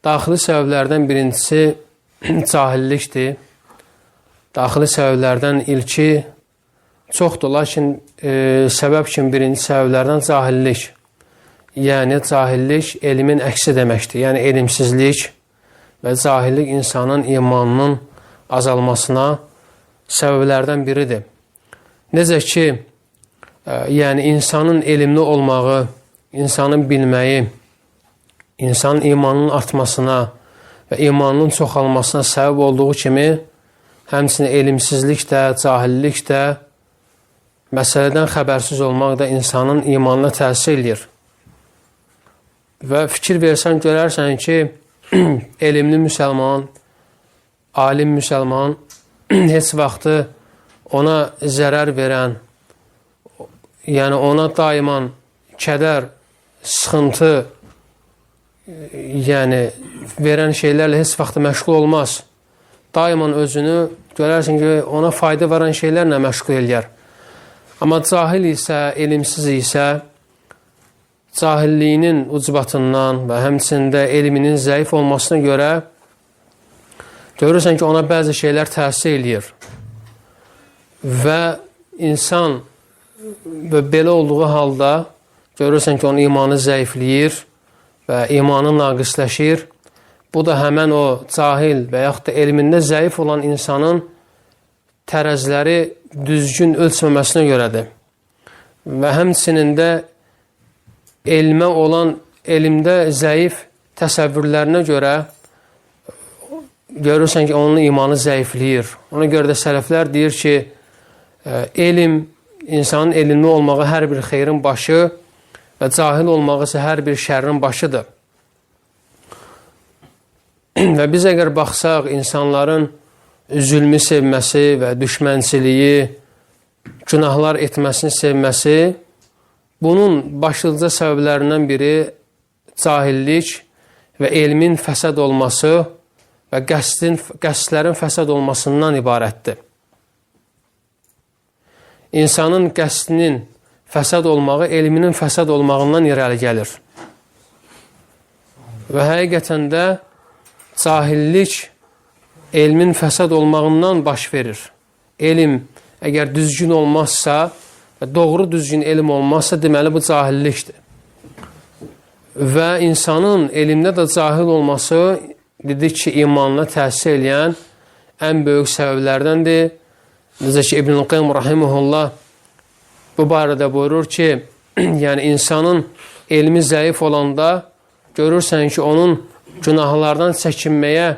Daxili səbəblərdən birincisi cahillikdir. Daxili səbəblərdən ilki çoxdur, lakin səbəb kimi birinci səbəblərdən cahillik. Yəni cahillik elmin əksi deməkdir. Yəni elmsizlik və cahillik insanın imanının azalmasına səbəblərdən biridir. Necə ki, yəni insanın elmli olmağı, insanın bilməyi, insanın imanının artmasına və imanının çoxalmasına səbəb olduğu kimi, həmçinin elmsizlik də, cahillik də, məsələdən xəbərsiz olmaq da insanın imanına təsir eləyir. Və fikir versən, görərsən ki, elmli müsəlman, alim müsəlman heç vaxtı ona zərər verən, yəni ona daiman kədər, sıxıntı, yəni verən şeylərlə heç vaxt məşğul olmaz. Daiman özünü görərsən ki, ona fayda verən şeylərlə məşğul eləyər. Amma cahil isə, elmsiz isə cahilliyinin ucbatından və həmçinin də elminin zəif olmasına görə görürsən ki, ona bəzi şeylər təsir eləyir. Və insan və belə olduğu halda görürsən ki, onun imanı zəifləyir və imanı naqisləşir. Bu da həmən o cahil və yaxud da elmində zəif olan insanın tərəziləri düzgün ölçməməsinə görədir. Və həmçinin də elmə olan, elmdə zəif təsəvvürlərinə görə görürsən ki, onun imanı zəifləyir. Ona görə də sələflər deyir ki, elm, insanın elmli olmağı hər bir xeyrin başı və cahil olmağı isə hər bir şərrin başıdır. Və biz əgər baxsaq, insanların zülmü sevməsi və düşmənçiliyi, günahlar etməsini sevməsi, bunun başlıca səbəblərindən biri cahillik və elmin fəsad olması və qəsdlərin fəsad olmasından ibarətdir. İnsanın qəsdinin fəsad olmağı, elminin fəsad olmağından irəli gəlir. Və həqiqətən də cahillik elmin fəsad olmağından baş verir. Elm əgər düzgün olmazsa və doğru düzgün elm olmazsa, deməli bu cahillikdir. Və insanın elmdə də cahil olması, dedik ki, imanına təsir eləyən ən böyük səbəblərdəndir. Necə ki, İbnül Qayyim rahimehullah bu barədə buyurur ki, yəni insanın elmi zəif olanda görürsən ki, onun günahlardan çəkinməyə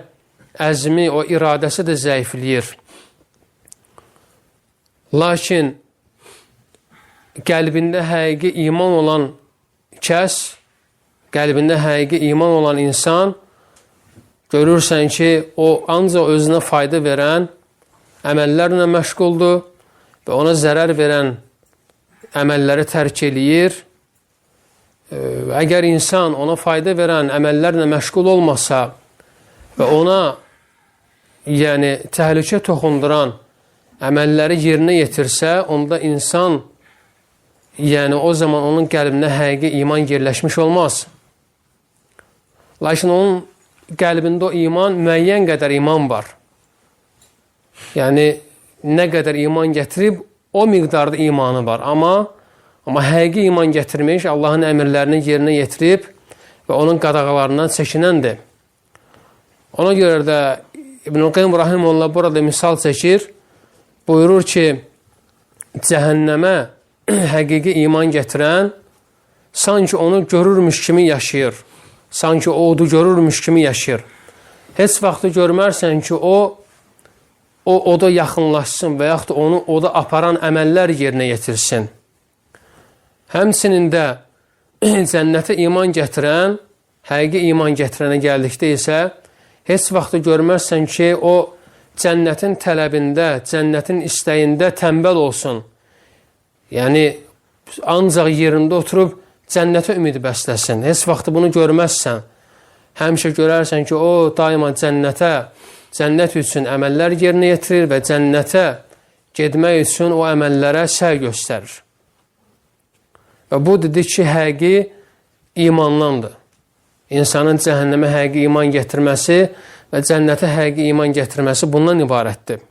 əzmi, o iradəsi də zəifləyir. Lakin qəlbində həqiqi iman olan kəs, qəlbində həqiqi iman olan insan, görürsən ki, o ancaq özünə fayda verən əməllərlə məşğuldur və ona zərər verən əməlləri tərk eləyir. Əgər insan ona fayda verən əməllərlə məşğul olmasa və ona yəni təhlükə toxunduran əməlləri yerinə yetirsə, onda insan, yəni o zaman onun qəlbinə həqiqi iman yerləşmiş olmaz. Lakin onun qəlbində o iman, müəyyən qədər iman var. Yəni nə qədər iman gətirib, o miqdarda imanı var. Amma həqiqi iman gətirmiş, Allahın əmrlərini yerinə yetirib və onun qadağalarından çəkinəndir. Ona görə də İbnül Qayyim rahimehullah burada misal çəkir. Buyurur ki, cəhənnəmə həqiqi iman gətirən sanki onu görürmüş kimi yaşayır. Sanki o odu görürmüş kimi yaşayır. Heç vaxtı görmərsən ki, o oda yaxınlaşsın və yaxud da onu oda aparan əməllər yerinə yetirsin. Həmçinin də cənnətə iman gətirən, həqiqi iman gətirənə gəldikdə isə heç vaxtı görməzsən ki, o cənnətin tələbində, cənnətin istəyində tənbəl olsun. Yəni, ancaq yerində oturub cənnətə ümid bəsləsin. Heç vaxtı bunu görməzsən. Həmişə görərsən ki, o daima cənnətə, cənnət üçün əməllər yerinə yetirir və cənnətə getmək üçün o əməllərə səy göstərir. Və bu dedik ki, həqiqi imandandır. İnsanın cəhənnəmə həqiqi iman gətirməsi və cənnətə həqiqi iman gətirməsi bundan ibarətdir.